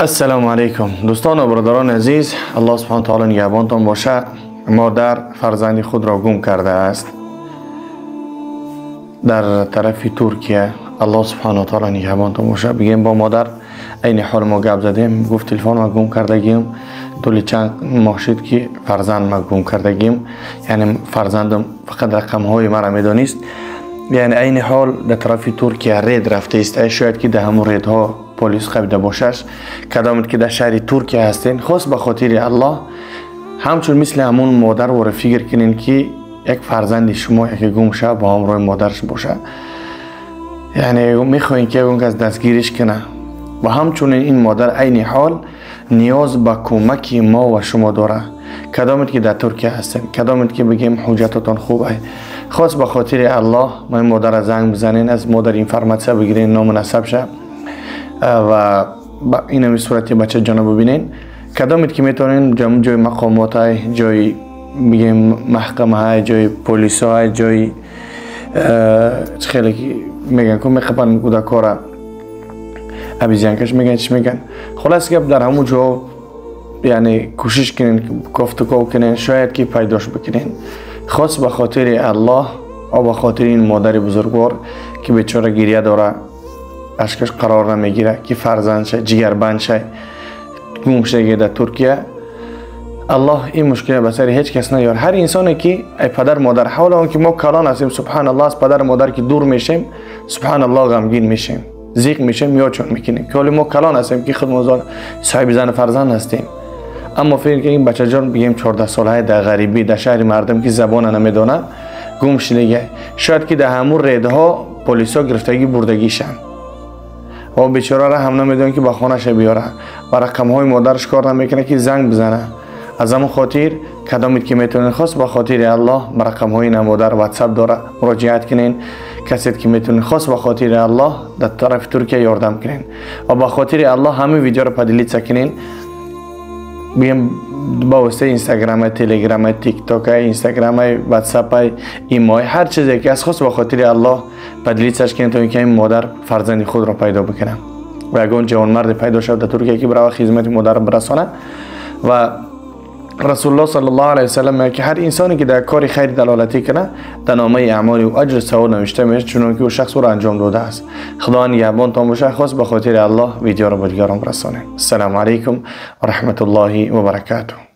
Ассалому алайкум дӯстон ва бародарони азиз, Аллоҳ субҳонаҳу ва таъоло нигаҳбонтон боша. Модар фарзанди худро гум кардааст дар тарафи Туркия. Аллоҳ субҳонаҳу ва таъоло нигаҳбонтон боша. Бигем бо модар айни ҳол мо гап задем, гуфт телефон ма гум кардагим, тӯли чанд моҳ шуд ки фарзанд ма гум кардагим, яъне фарзандам фақат рақамҳои мара медонист. Яъне айни ҳол дар тарафи Туркия рейд рафтааст, шояд ки дар ҳамон рейдҳо полис қабида бошаш. Кадомед ки дар шаҳри Туркия ҳастен, хос ба хотири Аллоҳ ҳамчун мисли ҳамун модар вора фикр кунен ки як фарзанди шумо яке гум шава, бо ҳамроҳи модараш боша. Яъне мехоҳем ки ягон кас дастгириш куна ва ҳамчунин ин модар айни ҳол ниёз ба кӯмаки мо ва шумо дора. Кадомед ки дар Туркия ҳастен, кадомед ки бигем ҳуҷҷатотон хуб ай, хос ба хотири Аллоҳ ма модара занг бизанен, аз модар информатсия бигирен, ному насабша ва инами сурати бачаҷона бибинен. Кадомед ки метавонен ҷои мақомотай, ҷои бигем маҳкамаҳай, ҷои полисҳоай, ҷои хеле ки меган ку меқапан кӯдакҳора, обезьянкаш меган, чӣ меган, хулас гап дар ҳамун ҷо яъне кӯшиш кунен, кофтуков кунен, шояд ки пайдош бикунен. Хос ба хотири Аллоҳ ва ба хотири ин модари бузургвор ки бечора гиря дора, ашкаш қарор намегира ки фарзандша, ҷигарбандша гум шудаги дар Туркия. Аллоҳ ин мушкиле ба сари ҳеҷ кас наёр. Ҳар инсоне ки ай падар модар, ҳоло он ки мо калон ҳастем, субҳаналлоҳ, аз падар модар ки дур мешем, субҳаналлоҳ, ғамгин мешем, зиқ мешем, ёчон мекунем ки ҳоли мо калон ҳастем, ки худмон соҳиби зану фарзанд ҳастем. Аммо фикр кунем бачаҷон бигем 14 солаи дар ғарибӣ, дар шаҳри мардум ки забона намедона, гум шудага. Шояд ки дар ҳамун рейдҳо полисҳо гирифтагӣ бурдагишанд ва бечораро ҳам намедонад ки ба хонаша биёра ва рақамҳои модараш кор намекунад ки занг бизана. Аз ҳамон хотир кадомед ки метавонед, хос ба хотири Аллоҳ ба рақамҳои на модар ватсап дора муроҷиат кунен. Касед ки метавонед, хос ба хотири Аллоҳ дар тарафи Туркия ёрдам кунен ва ба хотири Аллоҳ ҳамин видеоро поделиться кунен, бигем ба воситаи инстаграма, телеграма, тиктока, инстаграма, ватсапа, имой, ҳар чизе ки аз, хос ба хотири Аллоҳ поделиться кунед то ин ки ин модар фарзанди худро пайдо бикунад ва ягон ҷавонмарде пайдо шавад дар Туркия ки бирава хизмати модарро бирасонад. Ва Расулуллоҳ саллаллоҳу алайҳи васаллам мегӯяд ки ҳар инсоне ки дар кори хайри далолатӣ кунад, дар номаи аъмоли ӯ аҷру савоб навишта мешавад, чунон ки ӯ шахс ӯро анҷом додааст. Худо нигаҳбонтон бошад. Хос ба хотири Аллоҳ видеоро ба дигарон расонед. Ассалому алайкум ва раҳматуллоҳи ва баракатуҳ.